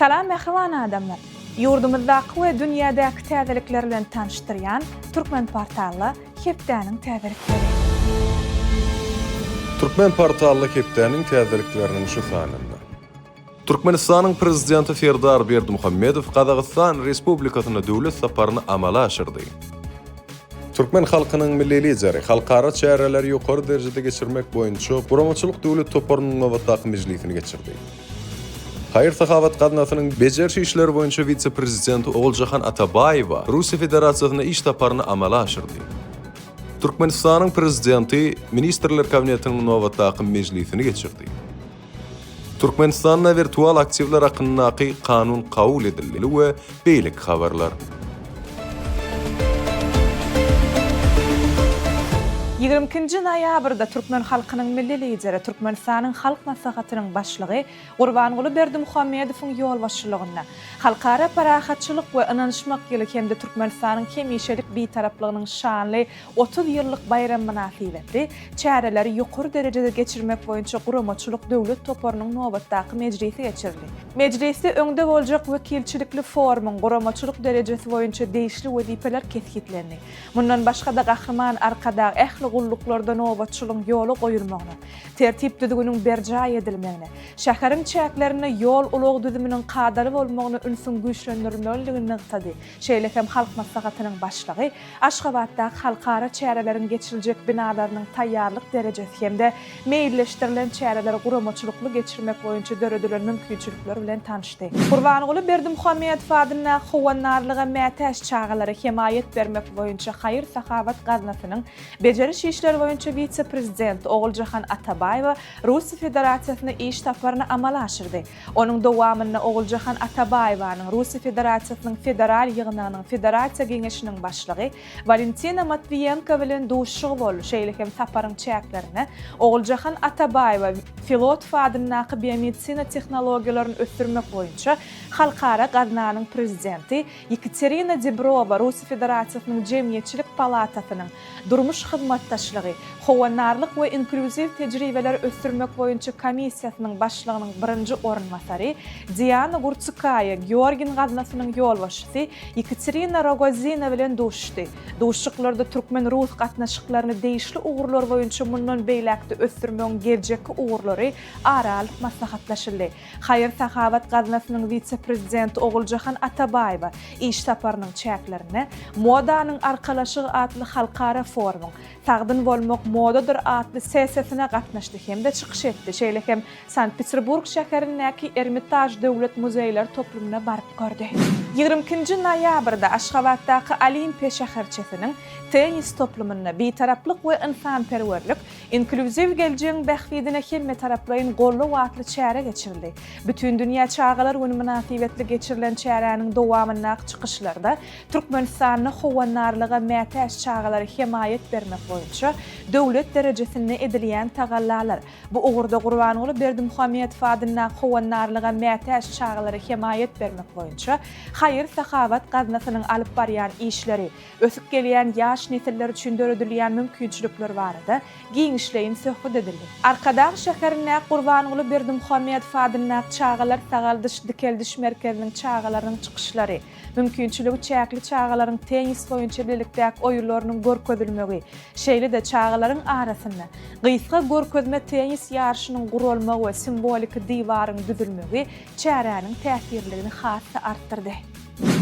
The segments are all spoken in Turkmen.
Salam mähriban adamlar! Ýurdumyzdaky we dünýädäki täzelikler bilen tanyşdyrýan Türkmenportalda hepdäniň täzelikleri. Türkmenportalda hepdäniň täzelikleriniň şu sanynda. Türkmenistanyň Prezidenti Serdar Berdimuhamedow Gazagystan Respublikasyna döwlet saparyny amala aşyrdy. Türkmen halkynyň Milli Lideri halkara çäreleri ýokary derejede geçirmek boýunça Guramaçylyk döwlet toparynyň nobatdaky mejlisini geçirdi. Haýyr-sahawat gaznasynyň bejeriş işleri boýunça wise-prezidenti Oguljahan Atabaýewa Russiýa Federasiýasyna iş saparyny amala aşyrdy. Türkmenistanyň Prezidenti Ministrler Kabinetiniň nobatdaky mejlisini geçirdi. Türkmenistanda wirtual aktiwler hakyndaky kanun kabul edildi we beýleki habarlar. 22-nji noýabrda türkmen halkynyň Milli Lideri, Türkmenistanyň Halk Maslahatynyň Başlygy Gurbanguly Berdimuhamedowyň ýolbaşçylygynda Halkara parahatçylyk we ynanyşmak ýyly hem-de Türkmenistanyň hemişelik Bitaraplygynyň şanly 30 ýyllyk baýramy mynasybetli çäreleri ýokary derejede geçirmek boýunça guramaçylyk döwlet toparynyň nobatdaky mejlisi geçirildi. Mejlisde öňde boljak wekilçilikli forumyň guramaçylyk derejesi boýunça degişli wezipeler kesgitlendi. Mundan başga-da Gahryman Arkadag ähli gulluklarda nobatçylygyň ýola goýulmagyna, tertip-düzgüniň berjaý edilmegine, şäheriň çäklerinde ýol-ulag düzüminiň kadaly bolmagyna ünsüň güýçlendirilmelidigini nygtady. Şeýle hem Halk Maslahatynyň Başlygy Aşgabatdaky halkara çäreleriň geçiriljek binalarynyň taýýarlyk derejesi hem-de meýilleşdirilen çäreleri guramaçylykly geçirmek boýunça döredilen mümkinçilikler bilen tanyşdy. Gurbanguly Berdimuhamedow adyndaky Howandarlyga mätäç çagalara hemaýat bermek boýunça haýyr-sahawat gaznasynyň bejeriş işleri boýunça wise-prezidenti Oguljahan Atabaýewa Russiýa Federasiýasyna iş saparyny amala aşyrdy. Onuň dowamynda Oguljahan Atabaýewanyň Russiýa Federasiýasynyň Federal Ýygnagynyň Federasiýa Geňeşiniň başlygy Walentina Matwiýenko bilen duşuşygy boldy, şeýle hem saparyň çäklerinde Oguljahan Atabaýewa Filotow adyndaky biomedisina tehnologiýalaryny ösdürmek boýunça Halkara gaznanyň prezidenti Ýekaterina Dibrowa Russiýa Federasiýasynyň Jemgyýetçilik palatasynyň Durmuş hyzmatdaşlygy, howandarlyk we inklýuziw tejribeleri ösdürmek boýunça komissiýasynyň başlygynyň birinji orunbasary Diana Gurtsukaýa, Georgin gaznasynyň ýolbaşçysy Ýekaterina Rogozina bilen duşuşdy. Duşuşyklarda türkmen-rus gatnaşyklaryny degişli ugurlar boýunça mundan beýläk-de ösdürmegiň geljekki ugurlary ara alyp maslahatlaşyldy. Haýyr-sahawat gaznasynyň wise-prezidenti Oguljahan Atabaýewa iş saparynyň çäklerinde Modanyň arkalaşygy atly halkara forumyň Sagdyn bolmak modadyr atly sessiýasyna gatnaşdy hem-de çykyş etdi, şeýle hem Sankt-Peterburg şäherindäki Ermitaž döwlet muzeýler toplumyna baryp gördi. 22-nji noýabrda Aşgabatdaky Olimpiýa şäherçesiniň Tennis toplumynda Bitaraplyk we ynsanperwerlik Inklýuziw geljegiň bähbidine hemmetaraplaýyn goldaw atly çäre geçirildi. Bütindünýä çagalar güni mynasybetli geçirilen çäräniň dowamyndaky çykyşlarda Türkmenistanda howandarlyga mätäç çagalara hemaýat bermek boýunça döwlet derejesinde edilýän tagallalar, bu ugurda Gurbanguly Berdimuhamedow adyndaky howandarlyga mätäç çagalara hemaýat bermek boýunça haýyr-sahawat gaznasynyň alyp barýan işleri, ösüp gelýän ýaş nesiller üçin döredilýän mümkinçilikler barada giňişleýin söhbet edildi. Arkadag şäherindäki Gurbanguly Berdimuhamedow adyndaky çagalar sagaldyş-dikeldiş merkeziniň çagalarynyň çykyşlary, mümkinçiligi çäkli çagalaryň tennis boýunça bilelikdäki oýunlarynyň görkezilmegi, şeýle-de çagalaryň arasynda gysga görkezme tennis ýaryşynyň guralmagy we simwoliki diwaryň düzülmegi çäräniň täsirliligini has-da artdyrdy.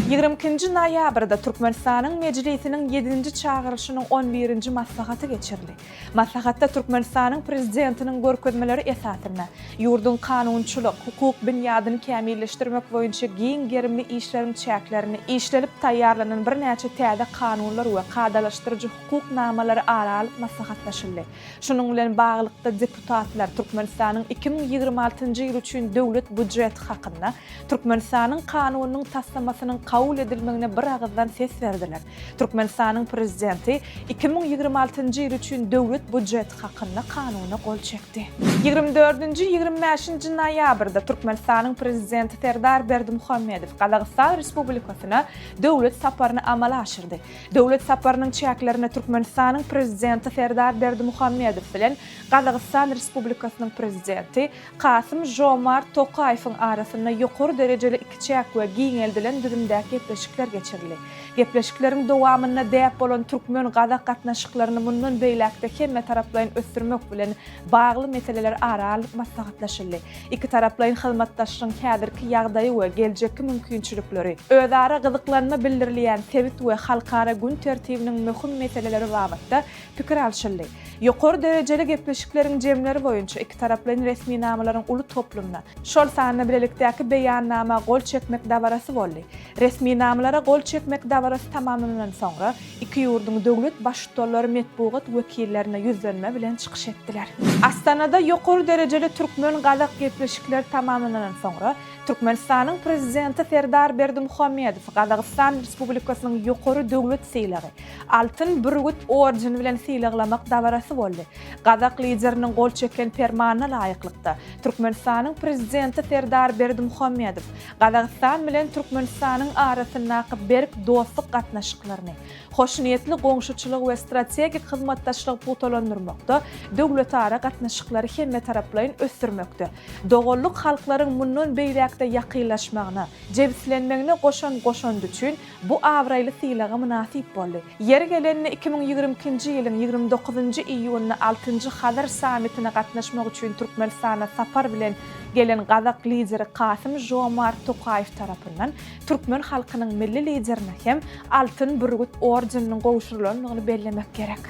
22-nji noýabrda Türkmenistanyň Mejlisiniň ýedinji çagyryşynyň on birinji maslahaty geçirildi. Maslahatda Türkmenistanyň Prezidentiniň görkezmeleri esasynda ýurduň kanunçylyk, hukuk binýadyny kämilleşdirmek boýunça giň gerimli işleriň çäklerinde işlenip taýýarlanan birnäçe täze kanunlar we kadalaşdyryjy hukuk namalary ara alyp maslahatlaşyldy. Şunuň bilen baglylykda, deputatlar Türkmenistanyň 2026-njy ýyl üçin Döwlet býujeti hakynda Türkmenistanyň Kanunynyň taslamasyny. resminamasynyň kabul edilmegine biragyzdan ses berdiler. Türkmenistanyň Prezidenti 2026-njy ýyl üçin Döwlet býujeti hakynda Kanuna gol çekdi. Ýigrimi dördünji, ýigrimi bäşinji noýabrda Türkmenistanyň Prezidenti Serdar Berdimuhamedow Gazagystan Respublikasyna döwlet saparyny amala aşyrdy. Döwlet saparynyň çäklerinde Türkmenistanyň Prezidenti Serdar Berdimuhamedow bilen Gazagystan Respublikasynyň Prezidenti Kasym-Žomart Tokaýewiň arasynda ýokary derejeli ikiçäk we giňeldilen düzümdäki gepleşikler geçirildi. Gepleşikleriň dowamynda däp bolan türkmen-gazak gatnaşyklaryny mundan beýläk-de hemmetaraplaýyn ösdürmek bilen bagly meseleler ara alnyp maslahatlaşyldy. Ikitaraplaýyn hyzmatdaşlygyň häzirki ýagdaýy we geljekki mümkinçilikleri, özara gyzyklanma bildirilýän sebit we halkara gün tertibiniň möhüm meseleleri babatda pikir alşyldy. Ýokary derejeli gepleşikleriň jemleri boýunça ikitaraplaýyn resminamalaryň uly toplumyna, şol sanda bilelikdäki Beýannama gol çekmek dabarasy boldy. Resminamalara gol çekmek dabarasy tamamlanandan soňra, iki ýurduň döwlet Baştutanlary metbugat wekillerine ýüzlenme bilen çykyş etdiler. Astanada ýokary derejeli türkmen-gazak gepleşikleri tamamlanandan soňra, Türkmenistanyň Prezidenti Serdar Berdimuhamedow Gazagystan Respublikasynyň ýokary döwlet sylagy, Altyn bürgüt ordeni bilen sylaglamak dabarasy boldy. Gazak Lideriniň gol çeken Permanyna laýyklykda, Türkmenistanyň Prezidenti Serdar Berdimuhamedow Gazagystan bilen Türkmenistanyň arasyndaky berk dostluk gatnaşyklaryny, hoşniýetli goňşuçylygy we strategik hyzmatdaşlygy pugtalandyrmakda, döwletara gatnaşyklary hemmetaraplaýyn ösdürmekde, doganlyk halklaryň mundan beýläk-de ýakynlaşmagyna, jebislenmegine goşan goşandy üçin bu abraýly sylaga mynasyp boldy. Ýeri gelende, 2022-nji ýylyň 29-njy iýunynda altynjy Hazar sammitine gatnaşmak üçin Türkmenistana sapar bilen gelen gazak Lideri Kasym-Žomart Tokaýew tarapyndan türkmen halkynyň Milli Liderine hem Altyn Bürgüt ordeniniň gowşurylandygyny bellemek gerek.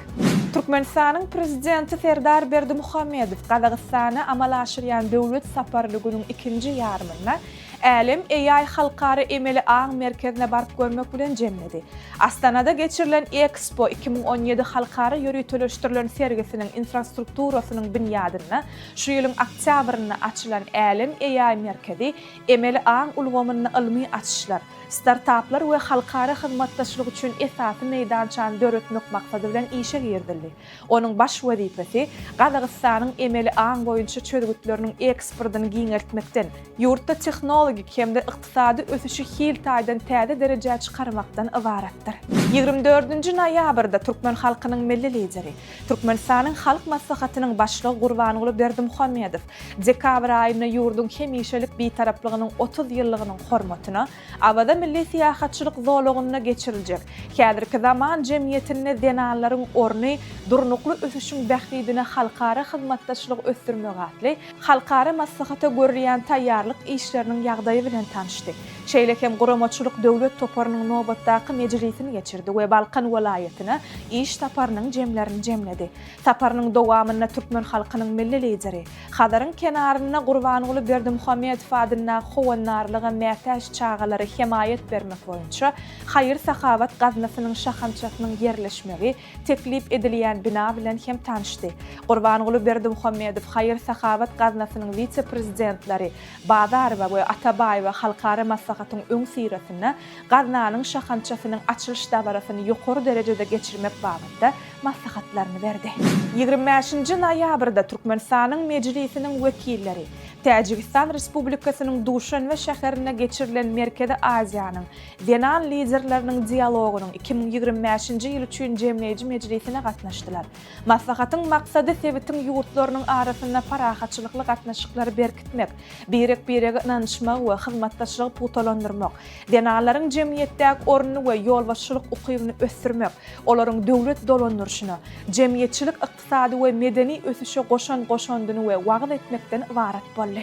Türkmenistanyň Prezidenti Serdar Berdimuhamedow Gazagystana amala aşyrýan döwlet saparyny günüň ikinji ýarymynda Älem AI halkara emeli aň merkezine baryp görmek bilen jemledi. Astanada geçirilen Expo 2017 halkara ýöriteleşdirilen sergisiniň infrastrukturasynyň binýadynda şu ýylyň oktýabrynda açylan Älem AI merkezi emeli aň ulgamynda ylmy açyşlar, startaplar we halkara hyzmatdaşlyk üçin esasy meýdançany döretmek maksady bilen işe girizildi. Onuň baş wezipesi Gazagystanyň emeli aň boýunça çözgütleriniň eksportyny giňeltmekden, ýurtda tehnologik hem-de ykdysady ösüşi hil taýdan täze derejä çykarmakdan ybaratdyr. Ýigrimi dördünji noýabrda türkmen halkynyň Milli Lideri, Türkmenistanyň Halk Maslahatynyň Başlygy Gurbanguly Berdimuhamedow dekabr aýynda ýurduň hemişelik Bitaraplygynyň 30 ýyllygynyň hormatyna Awaza milli syýahatçylyk zolagynda geçiriljek Häzirki zaman jemgyýetinde zenanlaryň orny, durnukly ösüşiň bähbidine halkara hyzmatdaşlygy ösdürmek atly halkara maslahata görülýän taýýarlyk işleriniň ýagdaýy bilen tanyşdy. Şeýle hem guramaçylyk döwlet toparynyň nobatdaky mejlisini geçirdi we Balkan welaýatyna iş saparynyň jemlerini jemledi. Saparynyň dowamynda türkmen halkynyň Milli Lideri Hazaryň kenarynda Gurbanguly Berdimuhamedow adyndaky howandarlyga mätäç çagalara hemaýat bermek boýunça haýyr-sahawat gaznasynyň şahamçasynyň ýerleşmegi teklip edilýän bina bilen hem tanyşdy. Gurbanguly Berdimuhamedow haýyr-sahawat gaznasynyň wise-prezidentleri Bazarowa we Atabaýewa halkara maslahatyň öňüsyrasynda gaznanyň şahamçasynyň açylyş dabarasyny ýokary derejede geçirmek babatda maslahatlaryny berdi. Ýigrimi bäşinji noýabrda Türkmenistanyň Mejlisiniň wekilleri Täjigistan Respublikasynyň Duşanbe şäherinde geçirilen Merkezi Aziýanyň zenan liderleriniň dialogynyň 2025-nji ýyl üçin jemleýji mejlisine gatnaşdylar. Maslahatyň maksady sebitiň ýurtlarynyň arasynda parahatçylykly gatnaşyklary berkitmek, birek-birege ynanyşmagy we hyzmatdaşlygy pugtalandyrmak, zenanlaryň jemgyýetdäki ornuny we ýolbaşçylyk ukybyny ösdürmek, olaryň döwlet dolandyryşyna, jemgyýetçilik-ykdysady we medeni ösüşe goşan goşandyny we wagyz etmekden ybarat boldy.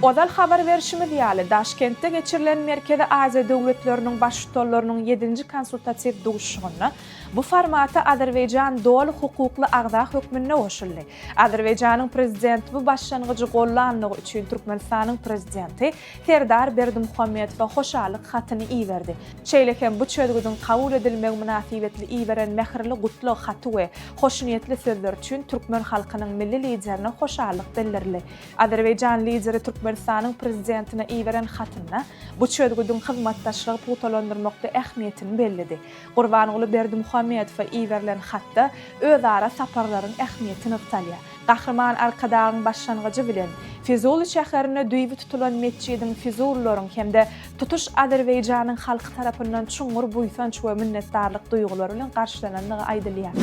Ozal habar berşimiz ýaly, Daşkentde geçirilen Merkezi Aziýa döwletleriniň Baştutanlarynyň ýedinji konsultatiw duşuşygynda bu formata Azerbaýjan doly hukukly agza hökmünde goşuldy. Azerbaýjanyň Prezidenti bu başlangyjy gollanlygy üçin Türkmenistanyň Prezidenti Serdar Berdimuhamedowa hoşallyk hatyny iberdi. Şeýle hem bu çözgüdiň kabul edilmegi mynasybetli iberen mähirli gutlag haty we hoşniýetli sözleri üçin türkmen halkynyň Milli Liderine hoşallyk bildirildi. Azerbaýjan Lideri Türkmenistanyň Prezidentine iberen hatynda bu çözgüdiň hyzmatdaşlyk. hyzmatdaşlygy pugtalandyrmakda ähmiýetini belledi. Gurbanguly Berdimuhamedowa iberilen hatda özara saparlaryň ähmiýeti nygtalýar. Gahryman Arkadagyň başlangyjy bilen, Fizuli şäherinde düýbi tutulan metjidiň fizulylaryň hem-de tutuş Azerbaýjanyň halky tarapyndan çuňňur buýsanç we minnetdarlyk duýgulary bilen garşylanandygy aýdylýar.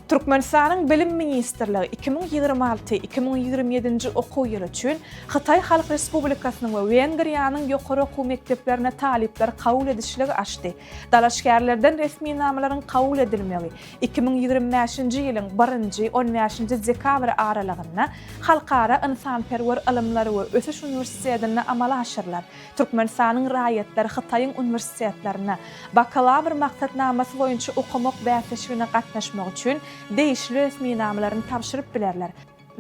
Türkmenistanyň Bilim ministrligi 2026, 2027-nji okuw ýyly üçin Hytaý Halk Respublikasynyň we Wengriýanyň ýokary okuw mekdeplerine talyplary kabul edişligi açdy. Dalaşgärlerden resminamalaryň kabul edilmegi 2025-nji ýylyň birinji, on bäşinji dekabry aralygynda Halkara ynsanperwer ylymlary we ösüş uniwersitetinde amala aşyrylar. Türkmenistanyň raýatlary Hytaýyň uniwersitetlerinde bakalawr maksatnamasy boýunça okamak bäsleşigine gatnaşmak üçin degişli resminamalaryny tabşyryp bilerler.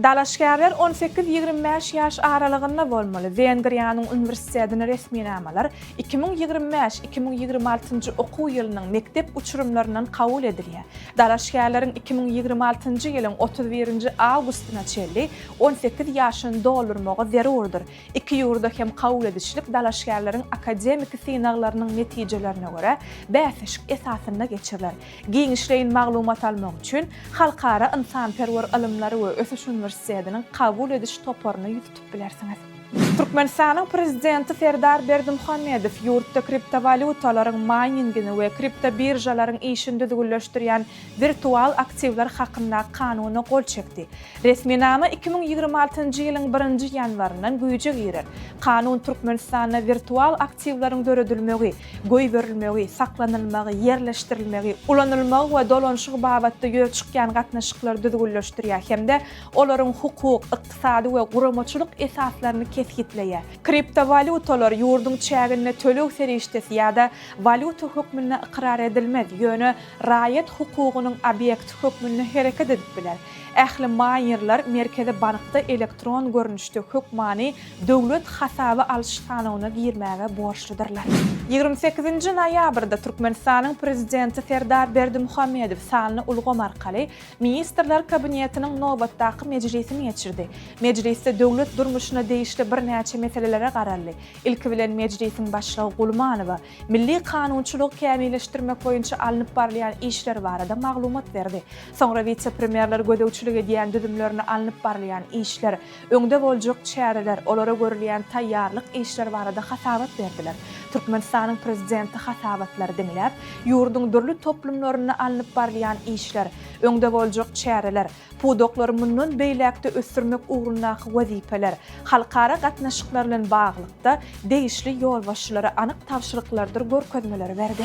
Dalaşgärler on sekiz, 25 ýaş aralygynda bolmaly. Wengriýanyň uniwersitetine resminamalar 2025, 2026-njy okuw ýylynyň mekdep uçurymlaryndan kabul edilýär. Dalaşgärleriň 2026-njy ýylyň 31-nji awgustyna çenli 18 ýaşyny doldurmagy zerurdyr. Iki ýurda hem kabul edişlik dalaşgärleriň akademiki synaglarynyň netijelerine görä bäsleşik esasynda geçiriler. Giňişleýin maglumat almak üçin Halkara ynsanperwer ylymlary we ösüş uniwersitetiniň kabul ediş toparyna ýüz tutup bilersiňiz. Türkmenistanyň Prezidenti Serdar Berdimuhamedow ýurtda kriptowalýutalaryň maýningini we kriptobiržalaryň işini düzgünleşdirýän wirtual aktiwler hakyndaky kanuna gol çekdi. Resminama 2026-njy ýylyň birinji ýanwaryndan güýje girer. Kanun Türkmenistanda wirtual aktiwleriň döredilmegi, goýberilmegi, saklanylmagy, ýerleşdirilmegi, ulanylmagy we dolanyşygy babatda ýüze çykýan gatnaşyklary düzgünleşdirýär hem-de olaryň hukuk, ykdysady we guramaçylyk esaslaryny kesgitleýär. Kriptowalýutalar ýurduň çäginde töleg serişdesi ýa-da walýuta hökmünde ykrar edilmez, ýöne raýat hukugynyň obýekti hökmünde hereket edip biler. Ähli maýnerler Merkezi bankda elektron görnüşde hökmany döwlet hasaba alyş sanawyna girmäge borçludyrlar. 28-nji noýabrda Türkmenistanyň Prezidenti Serdar Berdimuhamedow sanly ulgam arkaly Ministrler Kabinetiniň nobatdaky mejlisini geçirdi. Mejlisde döwlet durmuşyna degişli birnäçe meselelere garaldy. Ilki bilen Mejlisiň Başlygy Gulmanowa milli kanunçylygy kämilleşdirmek boýunça alnyp barylýan işler barada maglumat berdi. Soňra wise-premýerler gözegçilik edýän düzümlerinde alnyp barylýan işler, öňde boljak çäreler, olara görülýän taýýarlyk işleri barada hasabat berdiler. Türkmenistanyň Prezidenti hasabatlary diňläp, ýurduň dürli toplumlarynda alnyp barylýan işler, öňde boljak çäreler, Pudaklary mundan beýläk-de ösdürmek ugrundaky wezipeler, halkara gatnaşyklar bilen baglylykda degişli ýolbaşçylara anyk tabşyryklardyr görkezmeleri berdi.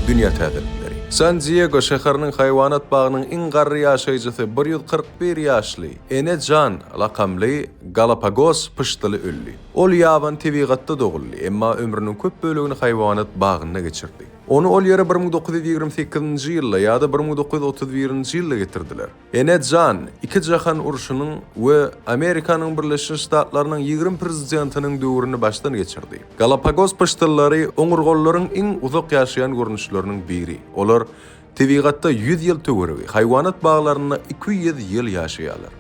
Dünýä täzelikleri. San-Diego şäheriniň haýwanat bagynyň iň garry ýaşaýjysy 141 ýaşly Ene Jan lakamly Galapagos pyşdyly öldi. Ol ýabany tebigatda doguldy, emma ömrüniň köp bölegini haýwanat bagynda geçirdi. Ony ol ýere 1928-nji ýylda ýa-da 1931-nji ýylda getirdiler. Ene jan, iki jahan urşunyň we Amerikanyň Birleşen Ştatlarynyň 20 prezidentiniň döwrüni başdan geçirdi. Galapagos pyşdyllary oňurgalylaryň iň uzak ýaşaýan görnüşleriniň biri. Olar tebigatda ýüz ýyl töweregi, haýwanat baglarynda 200 ýyl ýaşaýarlar.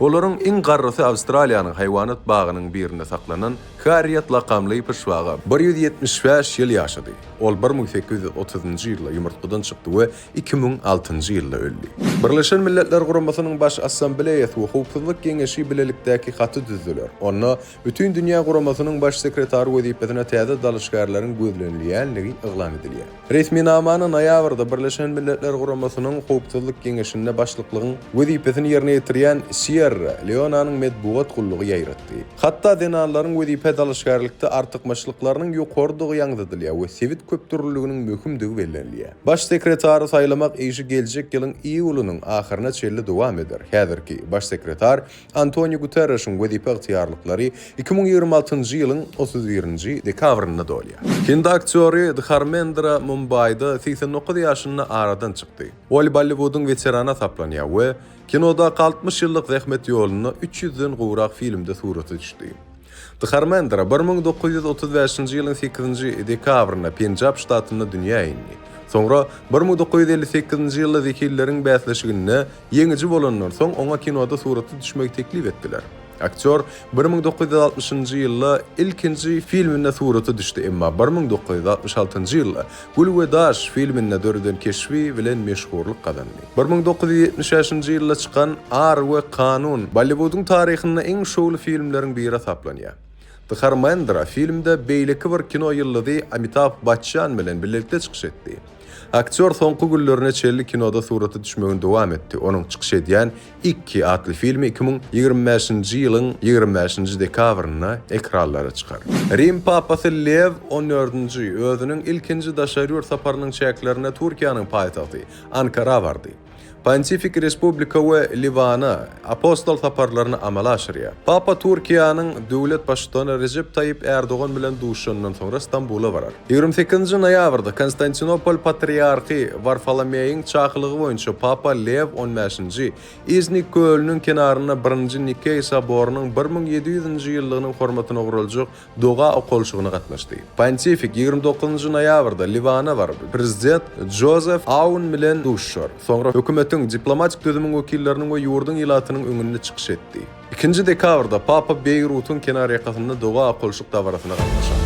Olaryň iň garrysy Awstraliýanyň haýwanat bagynyň birinde saklanan Harriet lakamly pyşbaga 175 ýyl ýaşady. Ol 1830-njy ýylda ýumurtgadan çykdy we 2006-njy ýylda öldi. Birleşen Milletler Guramasynyň Baş Assambleýasy we Howpsuzlyk Geňeşi bilelikdäki haty düzdüler. Onda Bütindünýä Guramasynyň Baş sekretary wezipesine täze dalaşgärleriň gözlenilýändigi yglan edilýär. Resminamany noýabrda Birleşen Milletler Guramasynyň Howpsuzlyk Geňeşinde başlyklygyň wezipesini ýerine ýetirýän Sýerra Leonanyň metbugat gullugy ýaýratdy. Hatda zenanlaryň wezipä dalaşgärlikde artykmaçlyklarynyň ýokarydygy ýaňzydylýar we sebit köpdürlüliginiň möhümdigi bellenilýär. Baş sekretary saýlamak işi geljek ýylyň iýulynyň ahyryna çenli dowam eder. Häzirki Baş sekretar Antoniu Guterreşiň wezipe ygtyýarlyklary 2026-njy ýylyň 31-nji dekabrynda dolýar. Hindi aktýory Dharmendra Mumbaýda 89 ýaşynda aradan çykdy. Ol Bolliwudyň weterany hasaplanýar we kinodaky 60 ýyllyk zähmet ýolunda 300-den gowrak filmde surata düşdi. Dharmendra 1935-nji ýylyň sekizinji dekabrynda Penjab ştatynda dünýä indi. Soňra 1958-nji ýylda zehinleriň bäsleşiginde Ýeňiji bolandan soň, oňa kinoda surata düşmegi teklip etdiler. Aktýor 1960-njy ýylda ilkinji filminde surata düşdi, emma 1966-njy ýylda Gül we daş filminde döreden keşbi bilen meşhurlyk gazandy. 1975-nji ýylda çykan Ar we kanun Bolliwudyň taryhynda iň şowly filmleriň biri hasaplanýar. Dharmendra filmde beýleki bir kino ýyldyzy Amitabh Baççan bilen bilelikde çykyş etdi. Aktýor soňky günlerine çenli kinoda surata düşmegini dowam etdi. Onuň çykyş edýän Ikki atly filmi 2025-nji ýylyň 25-nji dekabrynda ekranlara çykar. Rim papasy Lew on dördünji özüniň ilkinji daşary ýurt saparynyň çäklerinde Türkiýäniň paýtagty Ankara bardy. Pontifik Respublika we Liwana apostol saparlaryny amala aşyrýar. Papa Türkiýäniň döwlet baştutany Rejep Taýyp Ärdogan bilen duşuşandan soňra Stambula barar. 28 nji noýabrda Konstantinopol patriarhy Warfolomeýiň çakylygy boýunça Papa Lew on bäşinji Iznik kölüniň kenarynda Birinji Nikeý soborynyň 1700-nji ýyllygynyň hormatyna guraljak doga okalyşygyna gatnaşdy. Pontifik 29 nji noýabrda Liwana baryp, prezident Jozef Aun bilen duşuşar. Soňra hökümetiň, diplomatik düzümiň wekilleriniň we ýurduň ilatynyň öňünde çykyş etdi. Ikinji dekabrda Papa Beýrutyň kenarýakasynda doga okalyşyk dabarasyna gatnaşar.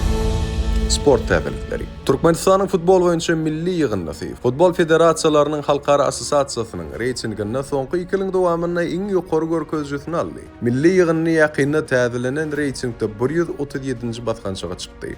Sport täzelikleri. Türkmenistanyň futbol boýunça milli ýygyndysy Futbol federasiýalarynyň halkara assosiasiýasynyň reýtinginde soňky iki ýylyň dowamynda iň ýokary görkezijisini aldy. Milli ýygyndy ýakynda täzelenen reýtingde 137-nji basgançaga çykdy.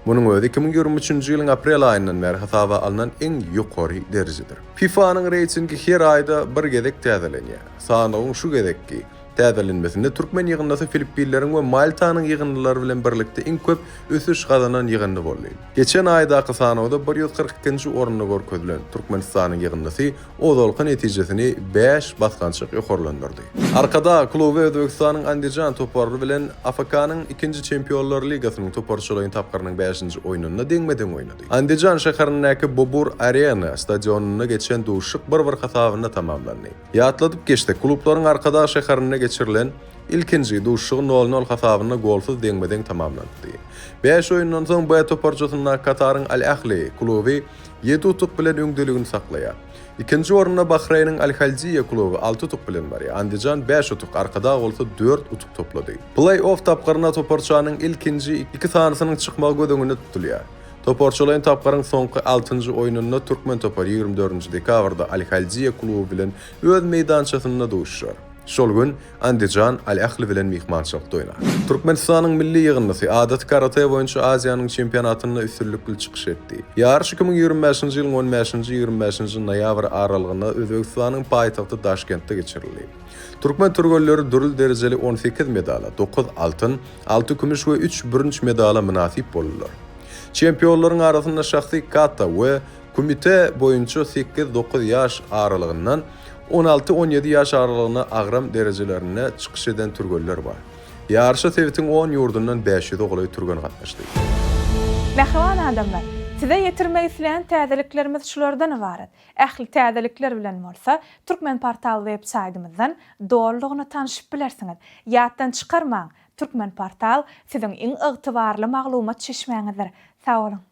Munuň özi 2023-nji ýylyň aprel aýyndan bäri hasaba alnan iň ýokary derejedir. FIFA-nyň reýtingi her aýda bir gezek täzelenýär. Sanawyň şu gezekki täzelenmesinde türkmen ýygyndysy Filippinleriň we Maltanyň ýygyndylary bilen birlikde iň köp ösüş gazanan ýygyndy boldy. Geçen aýdaky sanawda 142-nji orunda görkezilen Türkmenistanyň ýygyndysy ozalky netijesini bäş basgançak ýokarlandyrdy. Arkadag kluby Özbegistanyň Andijan topary bilen AFK-nyň ikinji Çempionlar ligasynyň toparçalaýyn tapgyrynyň bäşinji oýnunda deňme-deň oýnady. Andijan şäherindäki Bobur Arena stadionynda geçen duşuşyk bir-bir hasabynda tamamlandy. Ýatladyp geçsek, klublaryň Arkadag şäherinde geçirilen ilkinji duşuşygy nol-nol hasabynda golsuz deňme-deň tamamlanypdy. Bäş oýundan soň B toparçasyndaky Kataryň Al-Ahli kluby ýedi utuk bilen öňdeligini saklaýar. Ikinji orunda Bahreýniň Al-Haldiýa kluby alty utuk bilen barýar. Andijan bäş utuk, Arkadag bolsa dört utuk toplady. Pleý-off tapgyryna toparçanyň ilkinji iki sanysynyň çykmagy göz öňünde tutulýar. Toparçalaýyn tapgyryň soňky altynjy oýnunda türkmen topary 24 nji dekabrda Al-Haldiýa kluby bilen öz meýdançasynda duşuşar. Şol gün Andijan Al-Ahli bilen myhmançylykda oýnar. Türkmenistanyň milli ýygyndysy adaty karate boýunça Aziýanyň çempionatynda üstünlikli çykyş etdi. Ýaryş 2025-nji ýylyň on bäşinji, 25-nji noýabr aralygynda Özbegistanyň paýtagty Daşkentde geçirildi. Türkmen türgenleri dürli derejeli 18 medala, dokuz altyn, alty kümüş we üç bürünç medala mynasyp boldular. Çempionlaryň arasynda şahsy kata we kumite boýunça sekiz, dokuz ýaş aralygyndan 16, 17 ýaş aralygynda agram derejelerinde çykyş eden türgenler bar. Ýaryşa sebitiň on ýurdundan 500-e golaý türgen gatnaşdy. Mähriban adamlar! Size ýetirmek isleýän täzeliklerimiz şulardan ybarat. Ähli täzelikler bilen bolsa Turkmenportal web saýtymyzdan dolulygyna tanşyp bilersiňiz. Ýatdan çykarmaň, Turkmenportal siziň iň ygtybarly maglumat çeşmäňizdir. Sag boluň!